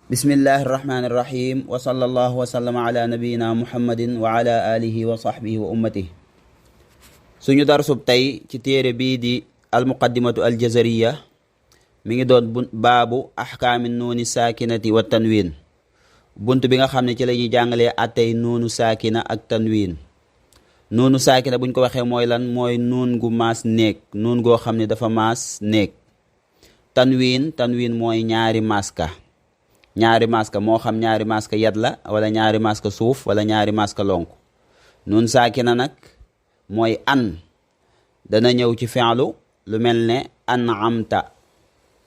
bismillahi irrahmani irrahim wa sallallahu wa sallama ala nabiyina muhammadin wa ala alihi wa sahbihi wa ummatihi. suñu darsub tey ci téere bii di almuqaddimatu aljazariya mi ngi doon baabu ahkaami nuuni saakinati wa tanwin, bunt bi nga xam ne ci la ñuy jàngalee attey nuunu saakina ak tanwin. nuunu saakina buñ ko waxee mooy lan? mooy nuun gu maas néeg, nuun goo xam ne dafa maas néeg. tanwin mooy ñaari maska moo xam ñaari maska yat la wala ñaari maska suuf wala ñaari maska lonk. nuun saakina nag mooy an, dana ñëw ci fi'lu lu mel ne an'amta,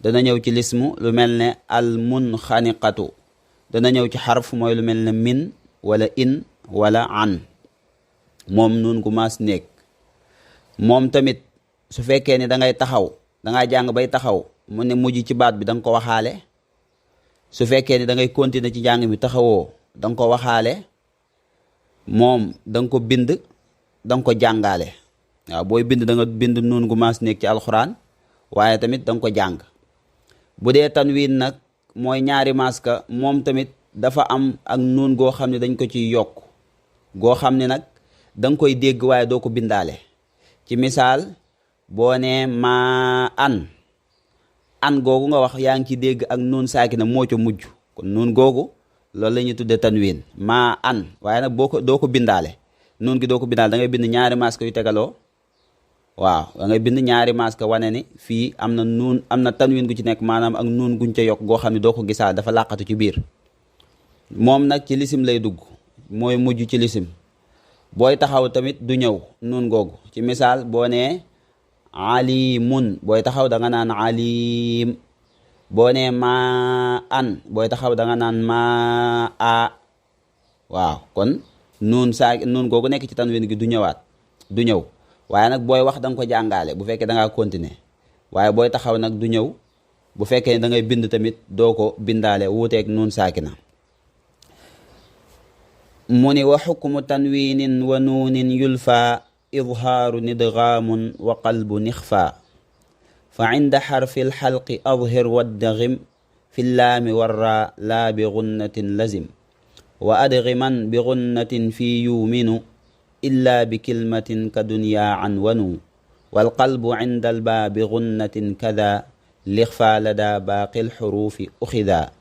dana ñëw ci lismu lu mel ne al munxaniqatu, dana ñëw ci xarf mooy lu mel ne min wala in wala an. moom nuun gu maas néeg. moom tamit su fekkee ni da ngay taxaw, dangaa jàng bay taxaw mu ne mujj ci baat bi da nga ko waxaale. su fekkee ni da ngay continuer ci njàng mi taxawoo da nga ko waxaale. moom da nga ko bind, da nga ko jàngaale. waaw booy bind da nga bind nuun gu maas néeg ci alxuraan, waaye tamit da nga ko jàng. bu dee tanwin nag mooy ñaari maska, moom tamit dafa am ak nuun goo xam ne dañ ko ciy yokk, goo xam ne nag da nga koy dégg waaye doo ko bindaale. ci misaal boo nee maa an googu nga wax yaa ngi ci dégg ak nuun saakina moo ca mujj, kon nuun googu loolu la ñuy tuddee tanwin maa an. waaye nag doo ko bindaale, nuun gi doo ko bindaale, da ngay bind ñaari maska yu tegaloo. waaw da ngay bind ñaari maska wane ni fii am na nuun, am na tanwin gu ci nekk, maanaam ak nuun guñ ca yokk goo xam ne doo ko gisaa, dafa làqatu ci biir. moom nag ci lisim lay dugg, mooy mujj ci lisim. booy taxaw tamit du ñëw nuun googu. ci misaal boo nee alimun, booy taxaw da nga naan alim. boo nee maa an, booy taxaw da nga naan maa a. waaw kon nuun googu nekk ci tanwin gi du ñëw. waaye nag booy wax da nga ko jàngaale bu fekkee da ngaa continuer. waaye booy taxaw nag du ñëw bu fekkee ne da ngay bind tamit doo ko bindaale, wuuteeg nuun saakina. mu ni wa xukmu tanwinin wa nuunin yulfa idhaaru nidgaamun wa qalbu nixfa fa inda xarfi lxalqi adhir waddagim fi llaami warra laa bi gunnatin lazim wa adgiman bi gunnatin fi yuuminu illa bi kilmatin ka dunya an wanu walqalbu inda albaa bi gunnatin kada lixfa lada baaqi lxuruufi uxida.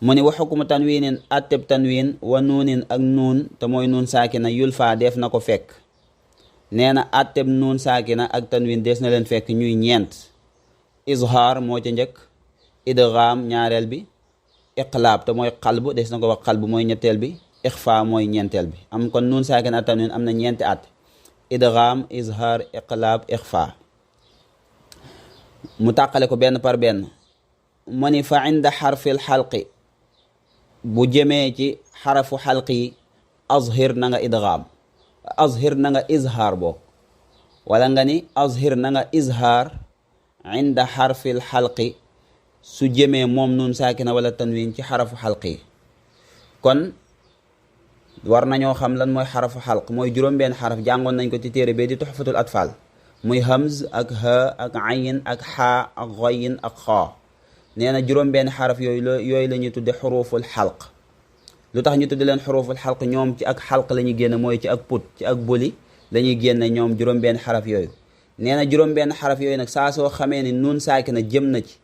mu ni wa xukmu tanwinin atteb tanwin wa nuunin ak nuun te mooy nuun saakina yulfa def na ko fekk. nee na atteb nuun saakina ak tanwin des na leen fekk ñuy ñeent. izhaar moo ca njëkk, idgham ñaareel bi, iqlaab te mooy qalbu, des na ko wax qalbu mooy ñetteel bi, ixfa mooy ñeenteel bi. am kon nuun saakina ak tanwin am na ñeenti at: idgham, izhaar, iqlaab, ixfa. mu tàqale ko benn par benn. mu ni fa inda xarfil xalqi, bu jëmee ci xarafu xalq yi, azhir na nga idgham, azhir na nga izhaar boo, wala nga ni azhir na nga izhaar inda xarfil xalqi su jëmee moom nuun saakina wala tanwin ci xarafu xalq yi. kon war nañoo xam lan mooy xarafu xalq. mooy juróom-benn xaraf, jàngoon nañ ko ci téere bee di tuxfatul atfal, muy hamz ak ha ak ayin ak xaa ak ghayin ak xaa. nee na juróom-benn xaraf yooyu la ñuy tudde xuruful xalq. lu tax ñu tudde leen xuruful xalq? ñoom ci ak xalq la ñuy génne, mooy ci ak put, ci ak boli la ñuy génne ñoom juróom-benn xaraf yooyu. nee na juróom-benn xaraf yooyu nag saa soo xamee ni nuun saakina jëm na ci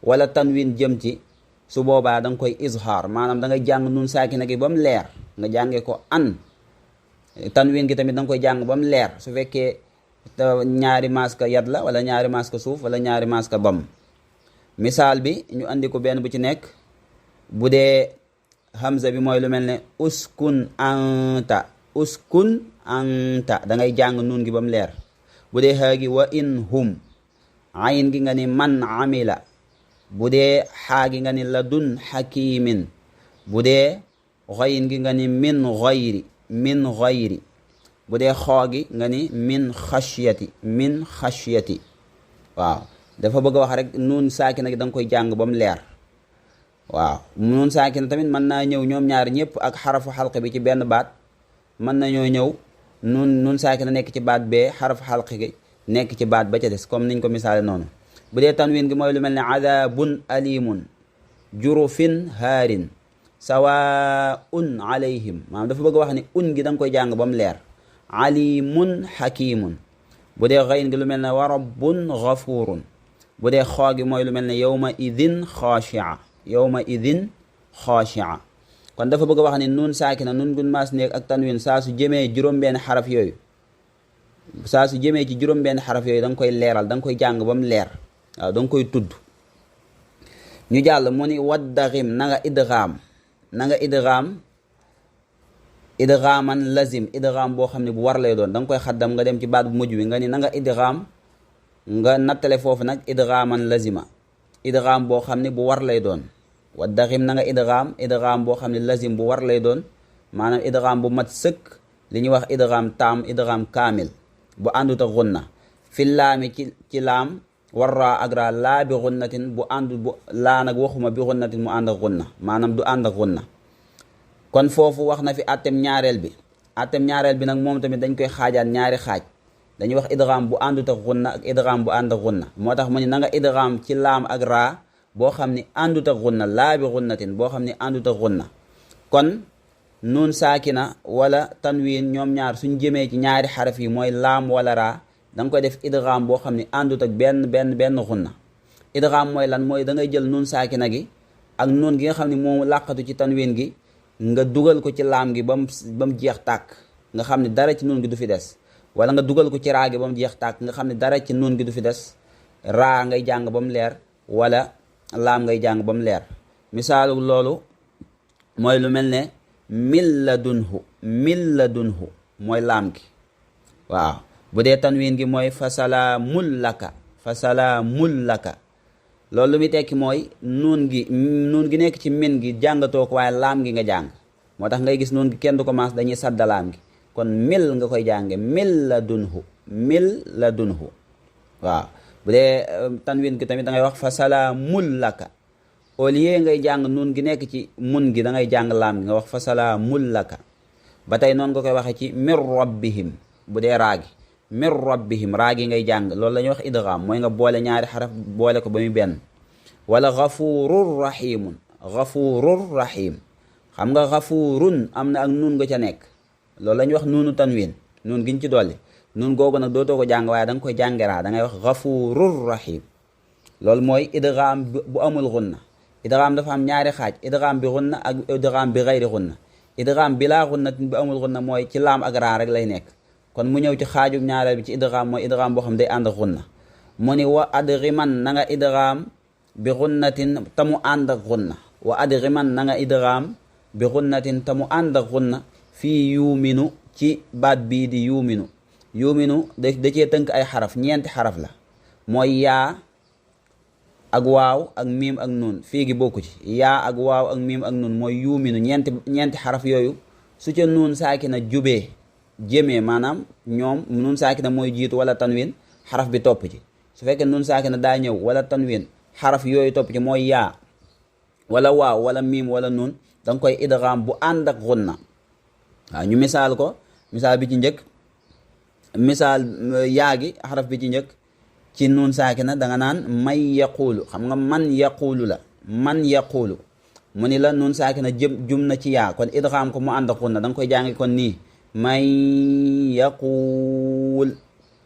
wala tanwin jëm ci, su boobaa da nga koy izhaar, maanaam da nga jàng nuun saakina gi ba mu leer, nga jàngee ko an. tanwin gi tamit da nga koy jàng ba mu leer su fekkee ñaari maska yad la wala ñaari maska suuf wala ñaari maska bam. misaal bi ñu andi ko benn bu ci nekk. bu dee hamza bi mooy lu mel ne uskun anta, uskun anta, da ngay jàng nuun gi ba mu leer. bu dee haa gi wa in hum, ayin gi nga ni man amila. bu dee xaa gi nga ni ladun xakimin. bu dee ghayin gi nga ni min ghayri. bu dee xoo gi nga ni min xashyati. waaw dafa bëgg a wax rek nuun saakina gi da nga koy jàng ba mu leer. waaw nuun saakina tamit mën naa ñëw ñoom ñaar ñëpp ak xarafu xalq bi ci benn baat. mën nañoo ñëw nuun saakina nekk ci baat bee, xarafu xalq gi nekk ci baat ba ca des, comme niñ ko misaale noonu. bu dee tanwin gi mooy lu mel ne adabun alimun, jurufin haarin sawaun alayhim maanaam dafa bëgg a wax ni gi da nga koy jàng ba mu leer. alimun hakimun bu dee xayn gi lu mel ne wa rabbun ghafurun bu dee xoo gi mooy lu mel ne yawma idin xaashia kon dafa bëgg a wax ni nun saakina nun gun maas néeg ak tanwin saa su jëmee juróom-benn xaraf yooyu ci juróom-benn xaraf yooyu da nga koy leeral da nga koy jàng ba mu leer waaw da nga koy tudd. ñu jàll mu ni waddaxim na nga idghaaman lazim idgham boo xam ne bu war lay doon da nga koy xaddam nga dem ci baat bu mujj bi nga ni na nga idgham nga nattale foofu nag idghaaman lazima idgham boo xam ne bu war lay doon. waddaxim na nga idgham boo xam ne lazim bu war lay doon maanaam idgham bu mat sëkk li ñuy wax idgham taam idgham kaamil bu àndut ak gunna fi laami ci laam warraa ak raa laa bi gunnatin bu àndut bu laa nag waxuma bi gunnatin mu ànd ak gunna maanaam du ànd ak gunna. kon foofu wax na fi attem ñaareel bi nag moom tamit dañ koy xaajaat ñaari xaaj dañuy wax idgham bu àndut ak gunna ak idgham bu ànd ak gunna moo tax mu ne na nga idgham ci laam ak raa boo xam ni àndut ak gunna laa bi gunnatin boo xam ni àndut ak gunna. kon nuun saakina wala tanwiin ñoom ñaar suñ jëmee ci ñaari xaraf yi mooy laam wala raa da nga koy def idgham boo xam ni àndut ak benn gunna. idgham mooy lan mooy da ngay jël nuun saakina gi ak nuun gi nga xam ne moom làqatu ci tanwiin gi nga dugal ko ci laam gi ba mu jeex tàkk nga xam ne dara ci nuun gi du fi des wala nga dugal ko ci raa gi ba mu jeex tàkk nga xam ne dara ci nuun gi du fi des raa ngay jàng ba mu leer wala laam ngay jàng ba mu leer. misaalu loolu mooy lu mel ne min ladunhu mooy laam gi waaw bu dee tanwiin gi mooy fasalaamun laka loolu lu muy tekki mooy nuun gi nekk ci min gi jàngatoo ko waaye laam gi nga jàng moo tax ngay gis nuun gi kenn du ko maas dañuy sadda laam gi kon mil nga koy jànge mil la dunhu waaw bu dee tanwin gi tamit da ngay wax fa salaamul laka au lieu ngay jàng nuun gi nekk ci mun gi da ngay jàng laam gi nga wax fa salaamul laka ba tey noonu nga koy waxee ci mir rabbihim bu dee raagi mir rabbihim raagi ngay jàng loolu la ñuy wax idgham mooy nga boole ñaari xaraf boole ko ba muy benn. wala ghafurur rahim xam nga ghafurun am na ak nuun nga ca nekk loolu la ñuy wax nuunu tanwin nuun giñ ci dolli nuun googu nag dootoo ko jàng waaye da nga koy jàngeraa da ngay wax ghafurur rahim loolu mooy idgham bu amul gunna. idgham dafa am ñaari xaaj idgham bi gunna ak idgham bi ghayri gunna. idgham bi laa gunna bu amul gunna mooy ci laam ak raa rek lay nekk kon mu ñëw ci xaajub ñaareel bi ci idgham mooy idgham boo xam day ànd ak gunna mu ni wa adghiman na nga idgham bi gunnatin te mu ànd ak gunna wa adghiman na nga idgham bi gunnatin te mu ànd ak gunna fii yuuminu ci baat bii di yuuminu da cee tënk ay xaraf ñeenti xaraf la mooy yaa ak waaw ak miim ak nuun fii gi bokku ci yaa ak waaw ak miim ak nuun mooy yuuminu ñeenti xaraf yooyu su ca nuun saakina jubee jëmee maanaam ñoom nuun saakina mooy jiitu wala tanwin xaraf bi topp ci su fekkee nuun saakina daa ñëw wala tanwin xaraf yooyu topp ci mooy yaa wala waaw wala miim wala nuun da nga koy idgham bu ànd ak gunna waaw ñu misaal ko misaal bi ci njëkk misaal yaa gi xaraf bi ci njëkk ci nuun saakina da nga naan may yaquulu xam nga man yaquulu mu ni la nuun saakina jum na ci yaa kon idgham ko mu ànd ak gunna da nga koy jàngi kon nii may yaquul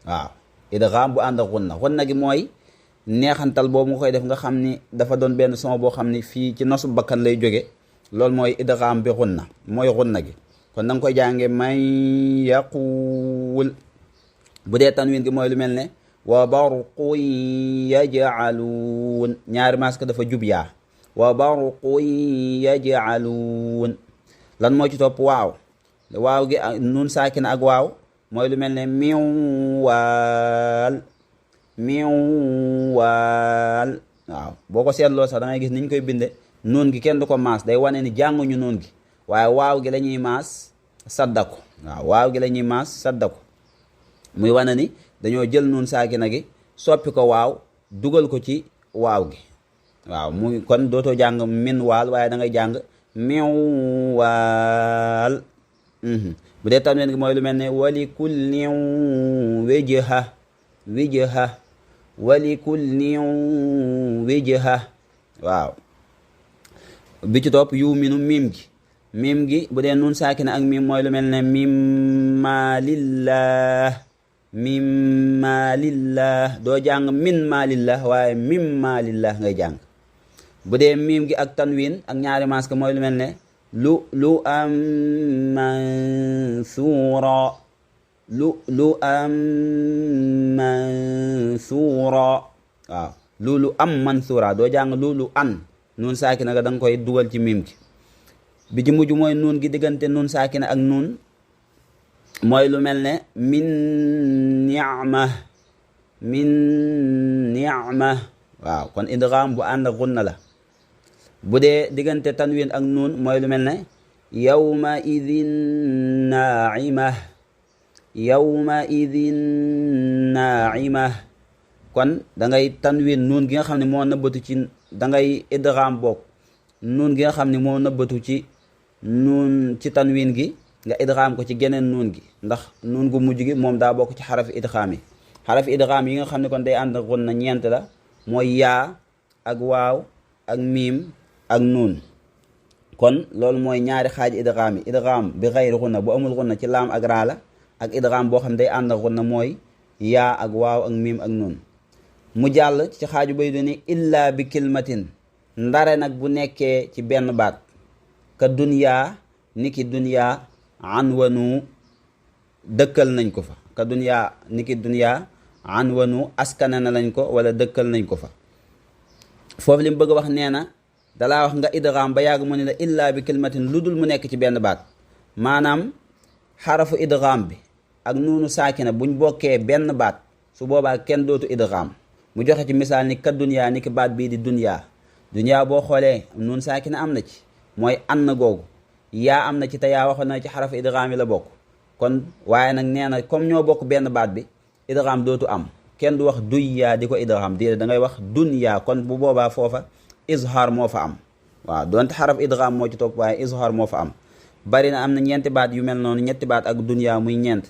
waaw idgham bu ànd ak gunna gi mooy neexantal boobu nga koy def nga xam ni dafa doon benn son boo xam ni fii ci nosu bakkan lay jóge loolu mooy idgham bi gunna mooy gunna gi kon da nga koy jànge may yaquul bu dee tanwin gi mooy lu mel ne wa barqun yaj'aluun ñaari maska dafa jub yaa wa barqun yaj'aluun lan moo ci topp waaw gi nun saakina ak waaw mooy lu mel ne miwaal waaw boo ko seetloo sax da ngay gis niñ koy binde nuun gi kenn du ko maas day wane ni jànguñu nuun gi waaye waaw gi la ñuy maas sadda ko waaw gi la ñuy maas sadda ko muy wane ni dañoo jël nuun saakina gi soppi ko waaw dugal ko ci waaw gi waaw muy kon dootoo jàng min waal waaye da ngay jàng miwaal bu dee tanwin gi mooy lu mel ne wali kullin wajha waaw bi ci topp yuminu miim gi bu dee nuun saakina ak miim mooy lu mel ne mimma lillah doo jàng min ma lillah waaye mimma lillah ngay jàng. bu dee miim gi ak tanwin ak ñaari maska mooy lu mel ne lu am mansuura waaw lu am mansuura doo jàng lu an nuun saakina ga da nga koy dugal ci miim gi. bi ci mujj mooy nuun gi diggante nuun saakina ak nuun mooy lu mel ne min ni'ma waaw kon idgham bu ànd ak gunna la. bu dee diggante tanwin ak nuun mooy lu mel ne yawma idin naa'ima kon da ngay tanwin nuun gi nga xam ne moo nëbbatu ci da ngay idgham bokk nuun gi nga xam ne moo nëbbatu ci nuun ci tanwin gi nga idgham ko ci geneen nuun gi ndax nuun gu mujj gi moom daa bokk ci xarafi idgham yi. xarafi idgham yi nga xam ne kon day ànd ak gunna ñeent la mooy yaa ak waaw ak miim ak nuun. kon loolu mooy ñaari xaaj idgham yi idgham bi xayri gunna bu amul gunna ci laam ak raa la ak idgham boo xam ne day ànd ak gunna mooy yaa ak waaw ak miim ak nuun. mu jàll ci xaaju bay doni illa bi kilmatin ndare nag bu nekkee ci benn baat ka duniyaa niki duniyaa anwanu dëkkal nañ ko fa ka duniyaa niki duniyaa anwanu askana na lañ ko wala dëkkal nañ ko fa. foofu li mu bëgg a wax nee na dalaa wax nga idgham ba yàgg mu ne la illa bi kilmatin lu dul mu nekk ci benn baat maanaam xarafu idgham bi ak nuunu saakina buñ bokkee benn baat su boobaa kenn dootu idgham. mu joxe ci misaal ni ka duniyaa ni ki baat bii di duniyaa boo xoolee nuun saakina am na ci mooy an na googu yaa am na ci te yaa waxoon na ci xarafu idgham yi la bokk. kon waaye nag nee na comme ñoo bokk benn baat bi idgham dootu am kenn du wax duyyaa di ko idgham di da ngay wax dunyaa kon bu boobaa foofa izhar moo fa am waaw donte xaraf idgham moo ci topp waaye izhar moo fa am. bari na am na ñeenti baat yu mel noonu ñetti baat ak dunyaa muy ñeent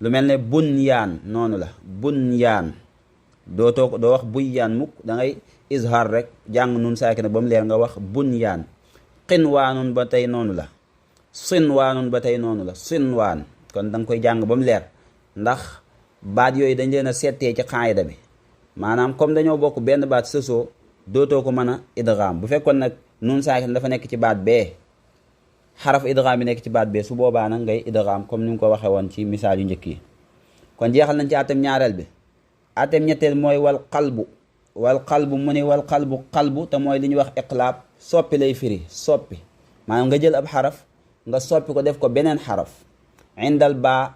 lu mel ne bunyaan noonu la bunyaan doo wax buyyaan mukk da ngay izhar rek jàng nun saakina ba mu leer nga wax bunyaan. qinwaanun ba tey noonu la sinwaanun ba tey noonu la sinwaan kon da nga koy jàng ba mu leer ndax baat yooyu dañ leen a settee ci qaayida bi maanaam comme dañoo bokk benn baat sësoo dootoo ko mën a idgham. bu fekkoon nag nun saakina dafa nekk ci baat bee xaraf idgham bi nekk ci baat bee su boobaa nag ngay idgham comme ni nga ko waxee woon ci misaal yu njëkk yi. kon jeexal nañ ci atem ñaareel bi. atem ñetteel mooy wal qalbu mu ne wal qalbu te mooy li ñuy wax iqlaab soppi lay firi soppi maanaam nga jël ab xaraf nga soppi ko def ko beneen xaraf. indal baa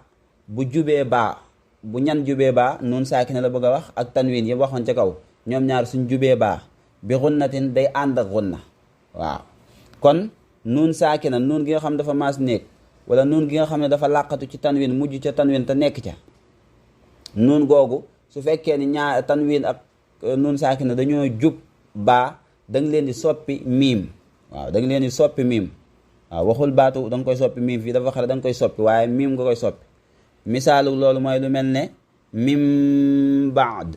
bu jubee baa bu ñan jubee baa nuun saakina la bëgg a wax ak tanwin yi waxoon ca kaw ñoom ñaar suñ jubee baa bi gunnatin day ànd ak gunna waaw. kon nuun saakina nuun gi nga xam dafa maas néeg wala nuun gi nga xam ne dafa làqatu ci tanwin mujj ca tanwin te nekk ca nuun googu su fekkee ni ñaar tanwin ak nuun saakina dañoo jub baa da nga leen di soppi miim waaw da nga leen di soppi miim waaw waxul baatu da nga koy soppi miim fii dafa xare da nga koy soppi waaye miim nga koy soppi. misaalu loolu mooy lu mel ne min baad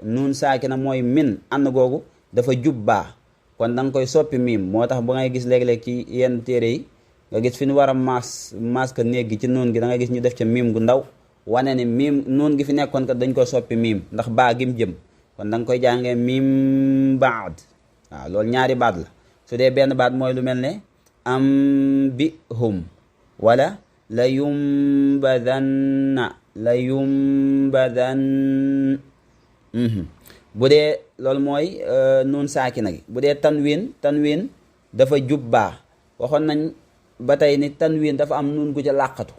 nuun saakina mooy min ànd googu dafa jub baa kon da nga koy soppi miim moo tax ba ngay gis léeg-léeg ci yenn téere yi nga gis fi ñu war a maas ka néeg gi ci nuun gi da nga gis ñu def ca miim gu ndaw wane ne miim nuun gi fi nekkoon kat dañ koy soppi miim ndax baa gim jëm kon da nga koy jàngee min baad waaw loolu ñaari baat la. su dee benn baat mooy lu mel ne am bi hum wala la yumbadanna bu dee loolu mooy nuun saakina gi. bu dee tanwin dafa jub baa waxoon nañ ba tey ni tanwin dafa am nuun gu ca làqatu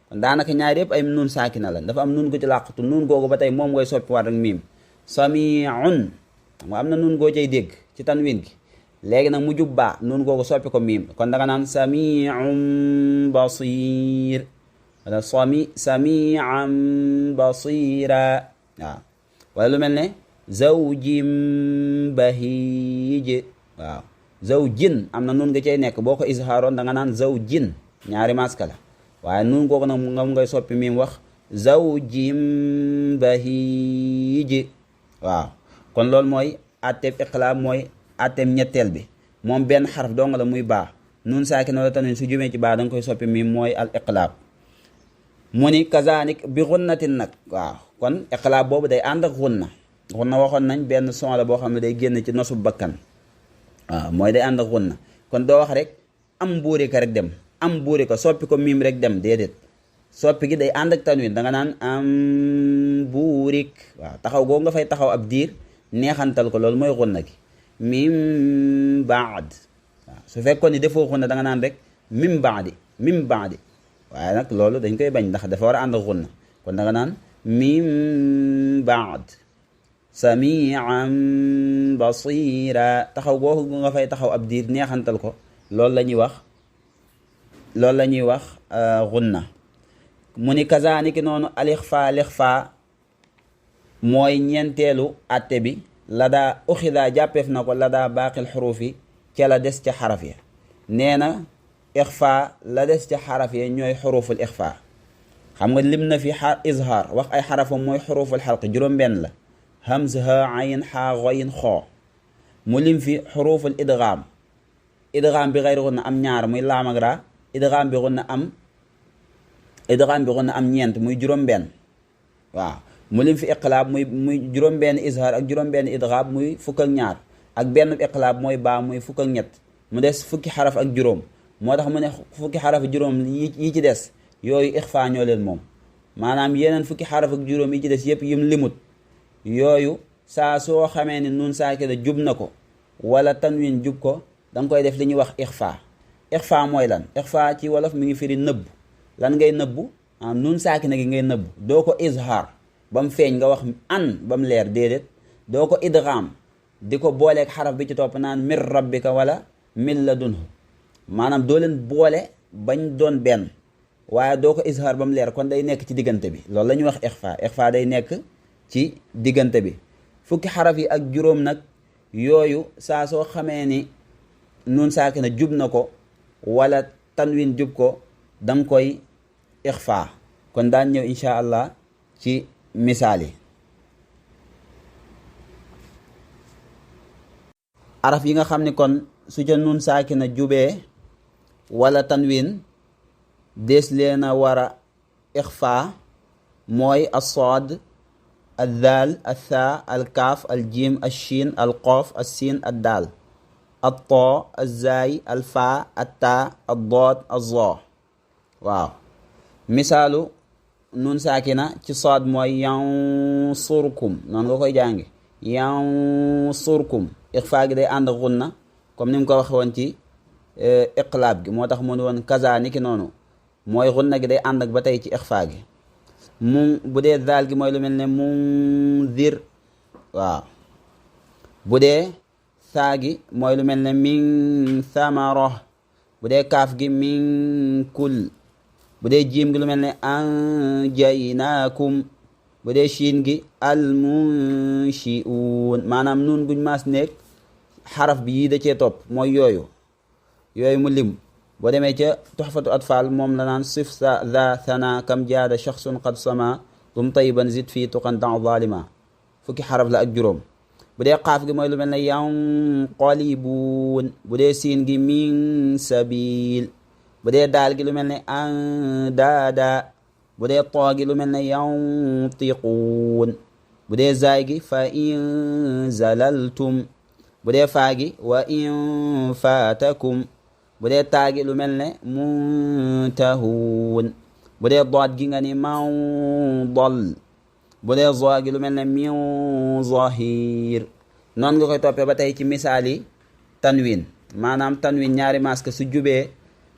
kon daanaka ñaari yëpp ay nuun saakina la dafa am nuun gu ca làqatu nuun googu ba tey moom ngay soppi waat ak miim. samiun xam nga am na nuun goo cay dégg ci tanwin gi léegi nag mu jub baa nuun googu soppi ko miim kon danga naan samiun basir wala samian basira waaw. wala lu mel ne zawjin bahij waaw zawjin am na nuun nga cay nekk boo ko izhaaroon da nga naan zawjin ñaari maska la waaye nuun googu nag moom ngay soppi miim wax zawjin bahij waaw. kon loolu mooy atteeb iqlaab mooy atteem ñetteel bi. moom benn xaraf dong la muy baa. nun saakina wala tanwin su jumee ci baa da nga koy soppi mim mooy al iqlaab. mu ni kazaanik bi xunnatin nag. waaw kon iqlaab boobu day ànd ak xunna waxoon nañ benn son la boo xam ne day génn ci nosu bakkan. waaw mooy day ànd ak xunna kon doo wax rek am buuri ka rek dem am buuri ko soppi ko miim rek dem déedéet soppi gi day ànd ak tanwin da nga naan am buurik. waaw taxaw googu nga fay taxaw ab diir neexantal ko loolu mooy xunna gi. mim baad. waaw su fekkoon ni defoo xunna da nga naan rek mim baadi waaye nag loolu dañ koy bañ ndax dafa war a ànd ak xunna kon da nga naan mim baad. samian basira taxaw googu nga fay taxaw ab diir neexantal ko loolu la ñuy wax xunna. mu ni kazaaniki noonu alixfa mooy ñeenteelu atte bi la daa uxida jàppeef na ko la daa baaqil xuruuf yi ca la des ca xaraf ya. nee na ixfa la des ca xaraf ya ñooy xuruful ixfa. xam nga lim na fi izhaar wax ay xarafam mooy xuruful xalq juróom-benn la. hamz ha ayn xaa ghayn xoo. mu lim fi xuruful idgaam bi xayri xunna am ñaar muy laam ak raa. idgaam bi xunna am ñeent muy juróom-benn. waaw mu lim fi iqlaab muy juróom-benn izhaar ak juróom-benn idgaam muy fukk ak ñaar ak benn iqlaab mooy baa muy fukk ak ñett mu des fukki xaraf ak juróom. moo tax mu ne fukki xaraf ak juróom yi ci des yooyu ixfa ñoo leen moom maanaam yeneen fukki xaraf ak juróom yi ci des yëpp yim limut yooyu saa soo xamee ni nun saakina jub na ko wala tanwin jub ko da nga koy def li ñuy wax ixfa mooy lan. ixfa ci wolof mi ngi firi nëbb. lan ngay nëbbu nun saakina gi ngay nëbbu doo ko izhaar ba mu feeñ nga wax an ba mu leer déedéet. doo ko idgham di ko booleeg xaraf bi ci topp naan mir rabbika wala min ladunhu maanaam doo leen boole bañ doon benn waaye doo ko izhaar ba mu leer kon day nekk ci diggante bi loolu la ñuy wax ixfa day nekk ci diggante bi. fukki xaraf yi ak juróom nag yooyu saa soo xamee ni nun saakina jub na ko wala tanwin jub ko da nga koy ixfa. kon daan ñëw insha allah ci misaal yi. araf yi nga xam ni kon su ca nun saakina jubee wala tanwin des leen a war a ixfa mooy as-saad al-daal al-thaa al-kaaf al-jiim al-shiin al-qaaf al-siin al-daal at-taa al-zaay al-faa at-taa ad-daad az-zaa. waaw misaalu nun saakina ci saad mooy yansurkum noonu nga koy jànge yansurkum ixfa gi day ànd ak gunna comme ni mu ko waxe woon ci iqlaab gi moo tax mu ne woon kaza ni ki noonu mooy gunna gi day ànd ak ba tey ci ixfa gi. bu dee daal gi mooy lu mel ne munzir. waaw bu dee saa gi mooy lu mel ne min samara. bu dee kaaf gi min kul. bu dee jiim gi lu mel ne anjaynaakum. bu dee shiin gi almunshi'uun maanaam nun buñ maas nekk xaraf bi yii da cee topp mooy yooyu mu lim. boo demee ca tuxfatu atfal moom la naan sif sa za sana kam jaada shaxsun qad sama dum tayiban zid fii tuqan dan zalima fukki xaraf la ak juróom. bu dee qaaf gi mooy lu mel ne yanqalibuun. bu dee siin gi min sabil. bu dee daal gi lu mel ne an daada. bu dee too gi lu mel ne yantiquun. bu dee zaay gi fa in zalaltum. bu dee faa gi wa in faatakum. bu dee taagi lu mel ne muntahuun. bu dee doot gi nga ni mandal. bu dee zoo gi lu mel ne min zahir. noonu nga koy toppee ba tey ci misaal yi tanwin maanaam tanwin ñaari maska su jubee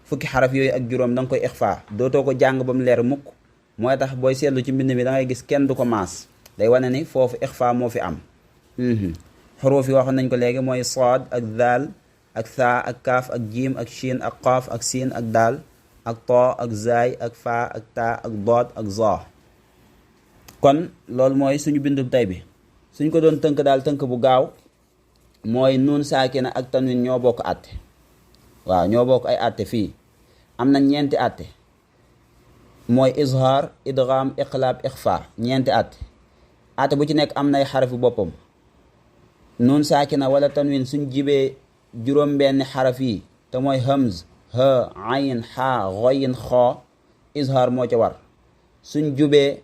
fukki xaraf yooyu ak juróom da nga koy ixfa dootoo ko jàng ba mu leer mukk. mooy tax booy seetlu ci mbind mi da ngay gis kenn du ko maas day wane ni foofu ixfa moo fi am. xuruuf yi waxoon nañ ko léegi mooy saad ak daal ak thaa ak kaaf ak jiim ak shiin ak qaaf ak siin ak daal ak too ak zaay ak faa ak taa ak doot ak zaa. kon loolu mooy suñu bindum tey bi suñ ko doon tënk daal tënk bu gaaw mooy nuun saakina ak tanwin ñoo bokk àtte. waaw ñoo bokk ay àtte fii am na ñeenti àtte mooy izhaar idgham iqlaab ixfa ñeenti àtte bu ci nekk am nay xarafi boppam. nuun saakina wala tanwin suñ jibee juróom benn xaraf yi te mooy hamz ha ayn xaa ghayn xaa izhaar moo ca war. suñ jubee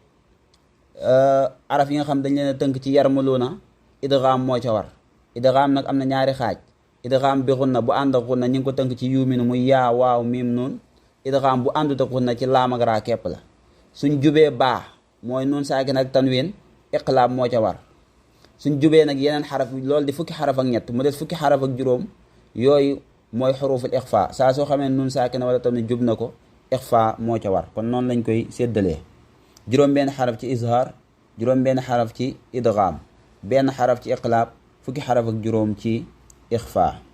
araf yi nga xam dañ leen a tënk ci yarmuluuna idgham moo ca war. idgham nag am na ñaari xaaj. idgham bi gunna bu ànd ak gunna ñu ngi ko tënk ci yuuminu muy yaa waaw miim nuun. idgham bu àndut ak gunna ci laam ak raa képp la. suñ jubee baa mooy nuun saakin ak tanwin iqlaab moo ca war. suñ jubee nag yeneen xaraf loolu di fukki xaraf ak ñett mu des fukki xaraf ak juróom yooyu mooy xuruful ixfa saa soo xamee nuun saakina wala tamit jub na ko ixfa moo ca war. kon noonu lañ koy séddalee juróom benn xaraf ci izhaar juróom benn xaraf ci idgham benn xaraf ci iqlaab fukki xaraf ak juróom ci ixfa.